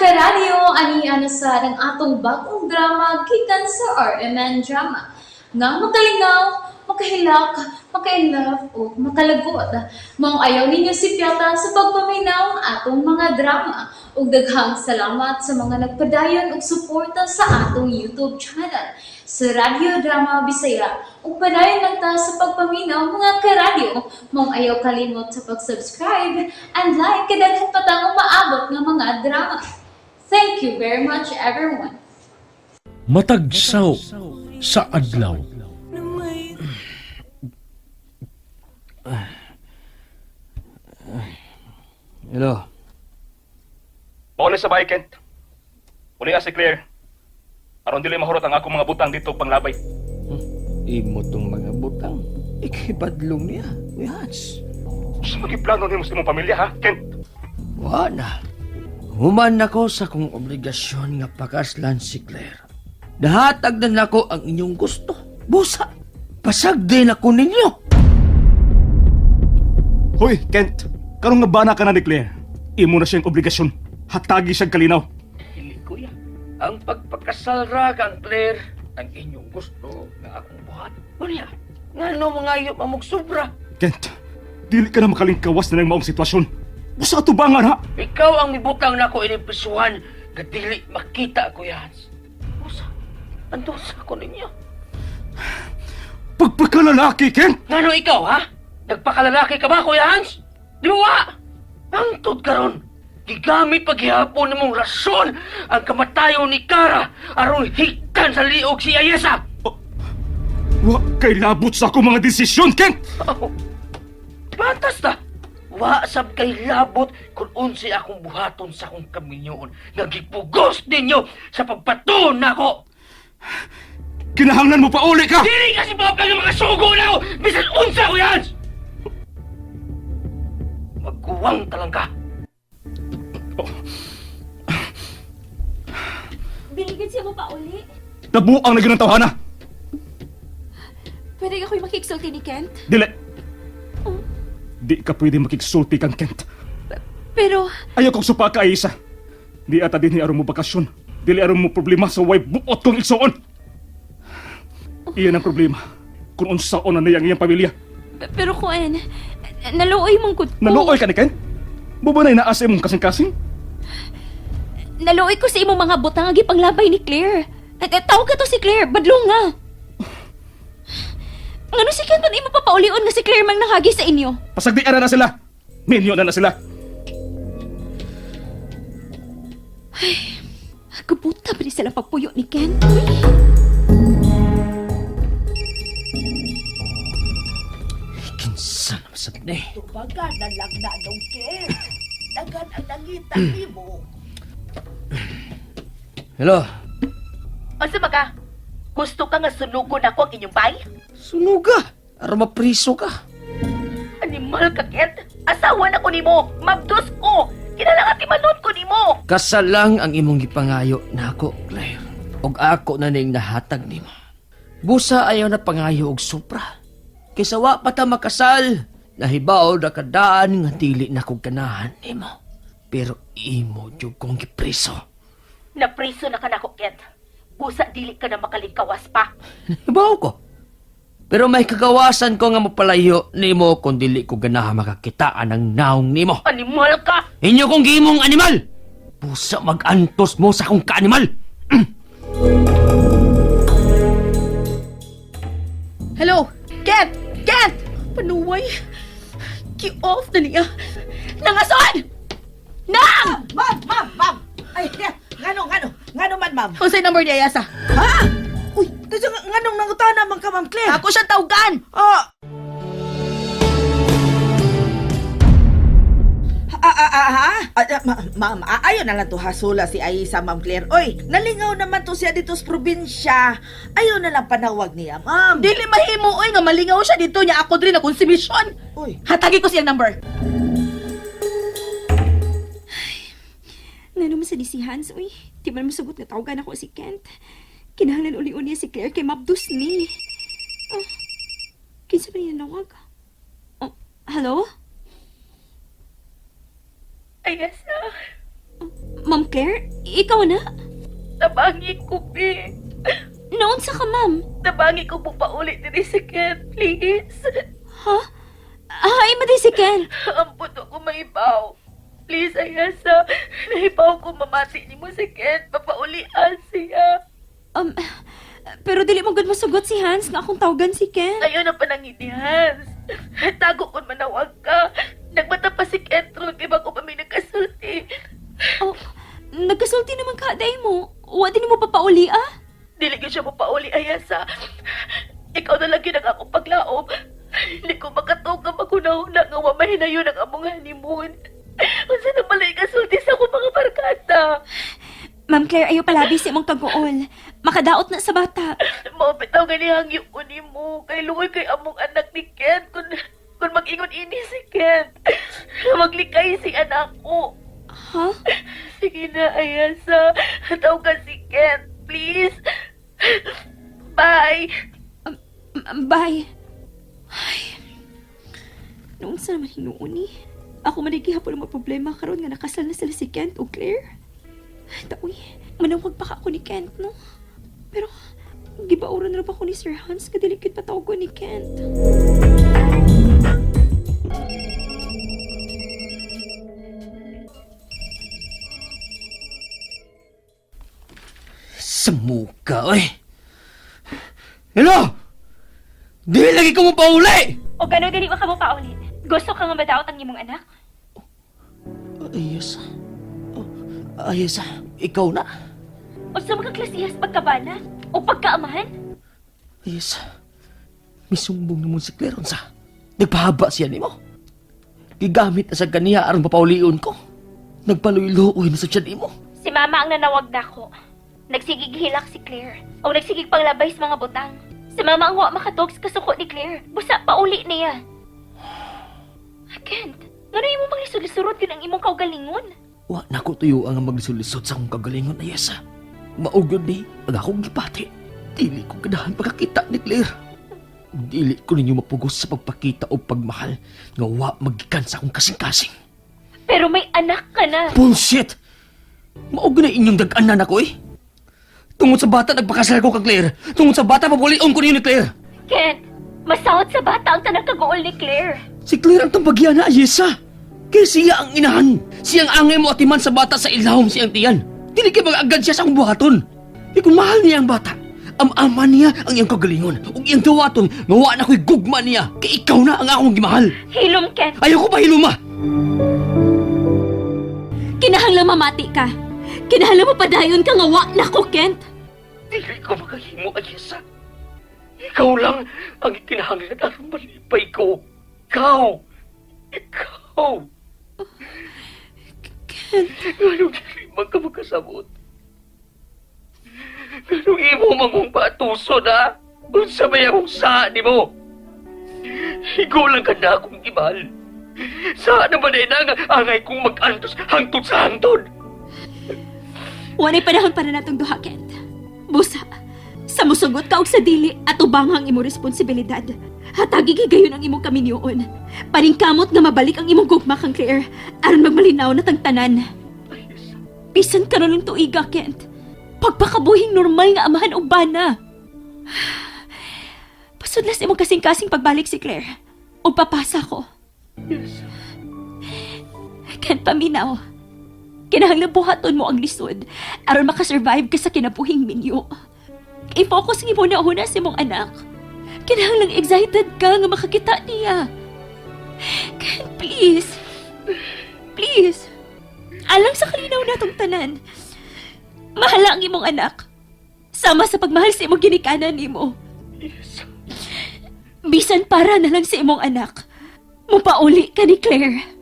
Karadyo, ani ana sa ang atong bagong drama gikan sa RMN Drama. Nga makalingaw, makahilak, makainlove o makalagot. Maong ayaw ninyo sipyata sa pagpaminaw ang atong mga drama. Ug daghang salamat sa mga nagpadayon og suporta sa atong YouTube channel sa Radyo Drama Bisaya. Ug padayon lang ta sa pagpaminaw, mga karadyo. Maong ayaw kalimot sa pag-subscribe and like kay daghan pa tang umaabot nga mga drama. Thank you very much, everyone. Matagsaw sa adlaw. Hello. Pauli sa bahay, Kent. Uli si Claire. Aron dili mahurot ang akong mga butang dito panglabay. Imo tong mga butang. Ikibadlong niya. Uy, Hans. Sa magiplano nimo sa imong pamilya, ha, Kent? Wa na. Human nako sa kong obligasyon nga pakaslan si Claire. Nahatag na nako ang inyong gusto. Busa, pasag din ako ninyo. Hoy, Kent. Karong nga bana ka na ni Claire. Imo na siyang obligasyon. Hatagi siyang kalinaw. Dili, kuya. Ang pagpakasal ra kang Claire, ang inyong gusto nga akong buhat. Unya, ngano mga iyo mamugsubra? Kent, dili ka na makalingkawas na ng maong sitwasyon. Busa atubangan, ha? Ikaw ang mibutang nako ining prisuhan nga dili makita, Kuya Hans. Busa, andosa ko ninyo. Pagpakalalaki, Kent! Ngano ikaw, ha? Nagpakalalaki ka ba, Kuya Hans? Di ba wa? Angtod karon, gigamit paghihapon nimong rason ang kamatayon ni Kara aron higtan sa liog si Ayesa. Wa kay labot sa akong mga desisyon, Kent! Oh, batas ta! Wa sab kay labot kung unsay akong buhaton sa akong kaminyoon nga gipugos ninyo sa pagpatuon nako. Kinahanglan mo pa uli ka! Dili kasi Papa nga makasugo na ako bisan unsa, Kuya Hans! Magkuwang talang ka. Binigyan siya mo pa uli. Nabuang na ginang tawhana! Pwede ako'y makiksulti ni Kent? Dili! Di ka pwede makigsulti kang Kent. Pero, Ayaw kong supa ka, Isa. Di ata din aron mo bakasyon. Dili aron mo problema sa way buot kong igsuon. Iyan ang problema. Kung unsaon na niya ang iyang pamilya. Pero Kuan, naluoy mong gud ko. Naluoy ka ni Ken? Buba na inaasa imong kasing-kasing? Naluoy ko sa imong mga butang nga gipanglabay ni Claire. At, at tawag ka to si Claire, badlong nga. Ngano si Kent man imo papaulion nga si Claire mang nahagi sa inyo? Pasagdian na na sila. Minyo na na sila. Kabuta pa rin sila pagpuyo ni Kent. Uy. Kinsa naman sa ni. Tubaga na lang na dong Ken. Dagan ang nangita nimo. Hello. Unsa ba ka? Gusto ka nga sunugon ako ang inyong bay? Sunuga. Aron mapriso ka. Animal ka, Kent. Asawa na ko nimo. Mabdos ko. Kinahanglan timanon ko nimo. Kasalang ang imong gipangayo nako, Claire. Og ako na ning nahatag nimo. Busa ayaw na pangayo og supra. Kaysa wa pa ta makasal, nahibaw na kadaan nga dili na kog ganahan nimo. Pero imo jud kong gipriso. Napriso na ka nako, Kent. Busa dili ka na makalingkawas pa. Nahibaw ko. Pero may kagawasan ko nga mapalayo nimo kung dili ko ganahan makakitaan ang naong nimo. Animal ka. Inyo kong gimong animal! Busa magantos mo sa akong kaanimal! Hello, Kent! Kent! Panuway. Ki-off na niya. Nangason! Nang! Ma'am, ma'am, ma'am. Ay, ngano, ngano, ngano man, ma'am. Unsay number ni Ayasa? Ha? Uy, kasi nganong nangutana man ka, Ma'am Claire? Ako siyang tawgan. Ah. Ah, ah, ah, ha? Ah, ah, ma'am, ah, ayaw na lang to hasula si Aisa, Ma'am Claire. Oy, nalingaw naman to siya dito sa probinsya. Ayaw na lang panawag niya, ma'am. Dili mahimo oy nga malingaw siya dito niya ako diri na konsumisyon. Uy, Hatagi ko siyang number. Nano man sa di si Hans, uy. Di man masugot nga tawagan ako si Kent. Kinahanglan uli niya si Claire kay mabdos ni. Ah, kinsa ba niya nawag? Oh, hello? Ayasa. Ma'am Ma'am Claire, ikaw na? Tabangi ko, bi. Naunsa ka, ma'am? Tabangi ko po pauli diri si Kent, please. Ha? Ay, maday si Ken. Ambot ako maibaw. Please, Ayasa. Nahibaw ko mamati nimo si Kent. Papaulian siya. Pero dili mo gud masugot si Hans nga akong tawagan si Ken. Ayaw na panangin ni Hans. Tago kon manawag ka. Nagbata pa si Kent ron kay bago pa may nagkasulti. Oh, nagkasulti naman ka, day mo. Wa din mo papauli, ah? Dili gyud siya mapauli, Ayasa. Ikaw na lang yun ang akong paglaom. Hindi ko makatuog nga maghunahuna nga wa mahinayon ang among honeymoon. Unsa na pala ikasulti sa akong mga barkada? Ma'am Claire, ayaw palabi si imong kaguol. Makadaot na sa bata. Mao bitaw gani hangyo ko nimo. Kay luoy kay among anak ni Kent kun kun mag-ingon ini si Kent. Maglikay si anak ko. Ha? Sige na, Ayasa. Tawagan si Kent, please. Bye. Bye. Ay. Noon sa naman hinuon ni. Ako man gihapon ang problema karon nga nakasal na sila si Kent o Claire. Taoy, manawag pa ka ako ni Kent, no? Pero, gibauran na ba ko ni Sir Hans nga dili gyud patawag ko ni Kent. Sa muka, oy. Hello! Dili lagi ko mo pauli! O gano dili ka mo pauli? Gusto ka nga madaot ang imong anak? Ayos. Oh, ayos. Ikaw na. O sa mga klasihas pagkabana? O pagkaamahan? Ayos. Misumbong naman si Claire unsa. Nagpahaba siya nimo. Gigamit na sa kaniya aron mapaulion ko. Nagpaluy-luoy na sa tiyan nimo. Si mama ang nanawag nako. Nagsigig hilak si Claire. O nagsigig panglabay sa mga butang. Si mama ang wa makatog sa kasuko ni Claire. Busa pauli niya. Kent, ngano imo manglisod-lisurot yun ang imong kaugalingon? Wa na ko tuyo ang maglisod-lisod sa akong kagalingon, Ayesa. Maugod ni ang akong gipati. Dili ko ganahan pagkakita ni Claire. Dili ko ninyo mapugos sa pagpakita o pagmahal nga wa magikan sa akong kasing-kasing. Pero may anak ka na. Bullshit! Maugod na inyong dag-anan ako eh. Tungod sa bata, nagpakasal ko ka, Claire. Tungod sa bata, pabulion ko ninyo ni Claire. Kent, masahot sa bata ang tanang kaguol ni Claire. Si Claire ang tambagyan na, Ayesa. Kaya siya ang inahan. Siya ang angay mo atiman sa bata sa ilahom siyang tiyan. Dili kay mag-agad siya sa akong buhaton. Di kung mahal niya ang bata, am-ama niya ang iyang kagalingon. Ug iyang dawaton, nga wa na ko'y gugma niya. Kay ikaw na ang akong gimahal. Hilom, Kent. Ayaw ko pa hiluma. Kinahanglan mamati ka. Kinahanglan mapadayon ka nga wa na ko, Kent. Dili ko makahimo, Ayesa. Ikaw lang ang ikinahanglan aron malipay ko. Ikaw! Ikaw! Kent. Nganong dili man ka magkasabot? Nganong imo mangong patuso na? Unsa may akong saa nimo? Ikaw lang ka na akong gibal. Saan naman ay nga angay kong mag-antos hangtod sa hangtod? Walay panahon para natong duha, Kent. Busa, sa musugot ka og sa dili at ubang ang imong responsibilidad. Hatagi gigayon ang imong kaminyoon. Paningkamot nga mabalik ang imong gugma kang Claire aron magmalinaw na tang tanan. Bisan karon lang tuiga, Kent. Pagpakabuhing normal nga amahan og bana. Pasudlas imong kasing-kasing pagbalik si Claire. O papasa ko. Kent, paminaw. Kinahanglan buhaton mo ang lisod aron makasurvive ka sa kinabuhing minyo. I-focus nga mo na una sa imong anak. Kinahanglan excited ka nga makakita niya. Ken, please. Please. Alang sa kalinaw natong tanan. Mahala ang imong anak. Sama sa pagmahal sa imong ginikanan nimo. Bisan para na lang sa imong anak. Mupauli ka ni Claire.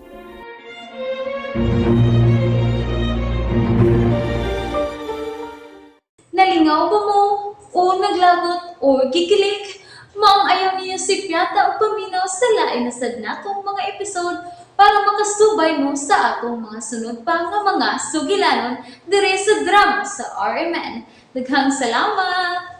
Nalingaw ba mo? O naglagot o gikilig? Maong ayaw niyo si Piata o paminaw sa lain na sad natong mga episode para makasubay mo sa atong mga sunod pa nga mga sugilanon dire sa drama sa RMN. Daghang salamat!